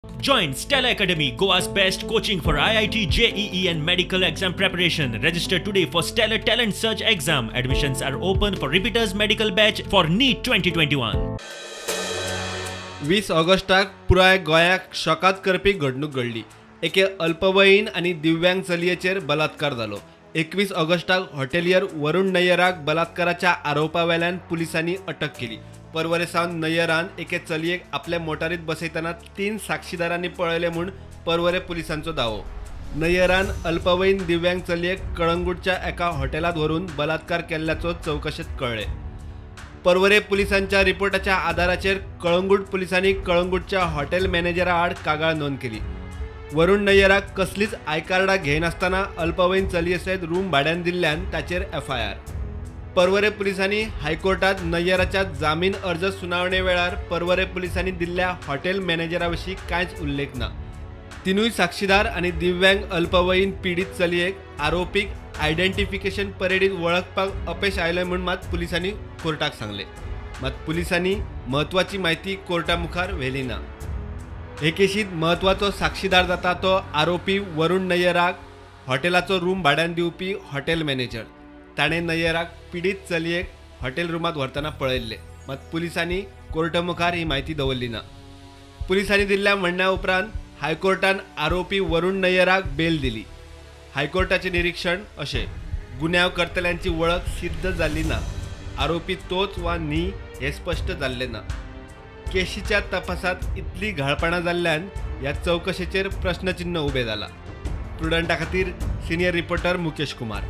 Join Stella Academy, Goa's best coaching for IIT, JEE and medical exam preparation. Register today for Stellar Talent Search exam. Admissions are open for repeaters medical batch for NEET 2021. 20 ऑगस्टाक पुराय गोंयाक शॉकात करपी घडणूक घडली. एके अल्पवयीन आनी दिव्यांग चलयेचेर बलात्कार जालो. 21 ऑगस्टाक हॉटेलियर वरुण नय्यराक बलात्काराच्या आरोपा वेल्यान पुलिसांनी अटक केली. परवरे सावन नय्यरान एके चलयेक आपल्या मोटारीत बसयतना 3 साक्षीदारांनी पळयलें म्हूण परवरे पुलिसांचो दावो. नय्यरान अल्पवयीन दिव्यांग चलयेक कळंगूटच्या एका हॉटेलांत व्हरून बलात्कार केल्ल्याचो चवकशेंत कळ्ळें. परवरे पुलिसांच्या रिपोर्टाच्या आदाराचेर कळंगूट पुलिसांनी कळंगूटच्या हॉटेल मॅनेजरा आड कागाळ नोंद केली. वरुण नय्यराक कसलीच आयकार्डां घेयनासतना अल्पवयीन चलये सयत रूम भाड्यान दिल्ल्यान ताचेर एफआयआर. परवरे पुलिसांनी हायकोर्टात नय्यराच्या जामीन अर्ज सुनावणे वेळार परवरे पुलिसांनी दिल्ल्या हॉटेल मॅनेजरा विशीं कांयच उल्लेख ना. 3 साक्षीदार आनी दिव्यांग अल्पवयीन पिडीत चलयेक आरोपीक आयडेंटिफिकेशन परेडीत वळखपाक अपेश आयलें म्हूण मात पुलिसांनी कोर्टाक सांगलें. मात पुलिसांनी म्हत्वाची म्हायती कोर्टा मुखार व्हेली ना. हे केशींत म्हत्वाचो साक्षीदार जाता तो आरोपी वरुण नय्यराक हॉटेलाचो रूम भाड्यान दिवपी हॉटेल मॅनेजर. ताणें नय्यराक पिडीत चलयेक हॉटेल रुमांत व्हरतना पळयल्लें. मात पुलिसांनी कोर्टा मुखार ही म्हायती दवरली ना. पुलिसांनी दिल्ल्या म्हणण्या उपरांत हायकोर्टान आरोपी वरुण नय्यराक बेल दिली. हायकोर्टाचें निरीक्षण अशें: गुन्यांव करतल्यांची वळख सिद्ध जाल्ली ना, आरोपी तोच वा न्ही हें स्पश्ट जाल्लें ना. केशीच्या तपासात इतली घाळपणां जाल्ल्यान ह्या चवकशेचेर प्रश्नचिन्ह उबें जालां. प्रुडंटा खातीर सिनियर रिपोर्टर मुकेश कुमार.